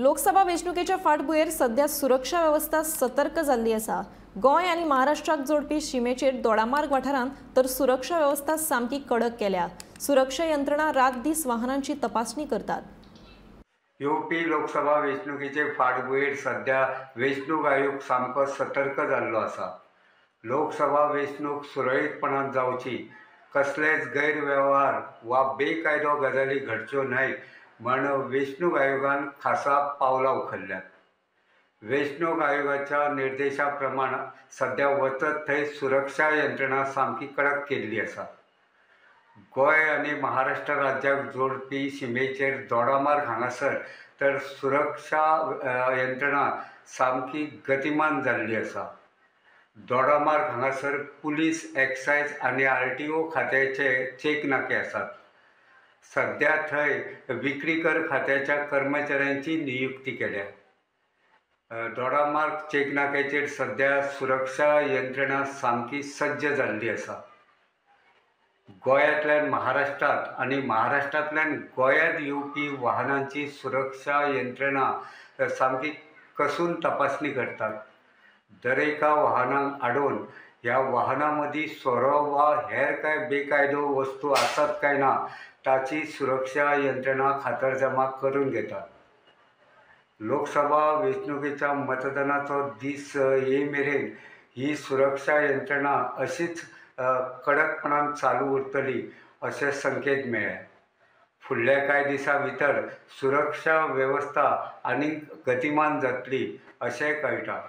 लोकसभा वेंचणुकेच्या फाटभुंयेर सध्या सुरक्षा वेवस्था सतर्क जाल्ली आसा। गोंय आनी महाराष्ट्राक जोडपी शिमेचेर दोडामार्ग वाठारांत तर सुरक्षा वेवस्था सामकी कडक केल्या। सुरक्षा यंत्रणा रात दीस वाहनांची तपासणी करतात। येवपी लोकसभा वेंचणुकेचे फाटभुंयेर सध्या वेंचणूक आयोग सामको सतर्क जाल्लो आसा। लोकसभा वेंचणूक सुरळीतपणान जावची, कसलेच गैरवेव्हार वा बेकायदो गजाली घडच्यो न्हय म्हण वेंचणूक आयोगान खासा पावलां उखल्ल्यात। वेंचणूक आयोगाच्या निर्देशा प्रमाण सध्या वचत थंय सुरक्षा यंत्रणा सामकी कडक केल्ली आसा। गोंय आनी महाराष्ट्र राज्याक जोडपी शिमेचेर दोडामार्ग हांगासर तर सुरक्षा यंत्रणा सामकी गतिमान जाल्ली आसा। दोडामार्ग हांगासर पुलीस, एक्सायज आनी आरटीओ खात्याचे चेक नाके आसात। सध्या थंय विक्री कर खात्याच्या कर्मचाऱ्यांची नियुक्ती केल्या। दोडामार्ग चेक नाक्याचेर सध्या सुरक्षा यंत्रणा सामकी सज्ज जाल्ली आसा। गोंयांतल्यान महाराष्ट्रांत आनी महाराष्ट्रांतल्यान गोंयांत येवपी वाहनांची सुरक्षा यंत्रणा सामकी कसून तपासणी करतात। दरेका वाहनांक आडोवन ह्या वाहनां मदीं सोरो वा हेर कांय बेकायदो वस्तू आसात काय ना ताची सुरक्षा यंत्रणा खातरजमा करून घेतात। लोकसभा वेंचणुकेच्या मतदानाचो दीस ये मेरेन ही सुरक्षा यंत्रणा अशीच कडकपणान चालू उरतली अशें संकेत मेळ्ळे। फुडल्या कांय दिसां भितर सुरक्षा वेवस्था आनीक गतिमान जातली अशें कळटा।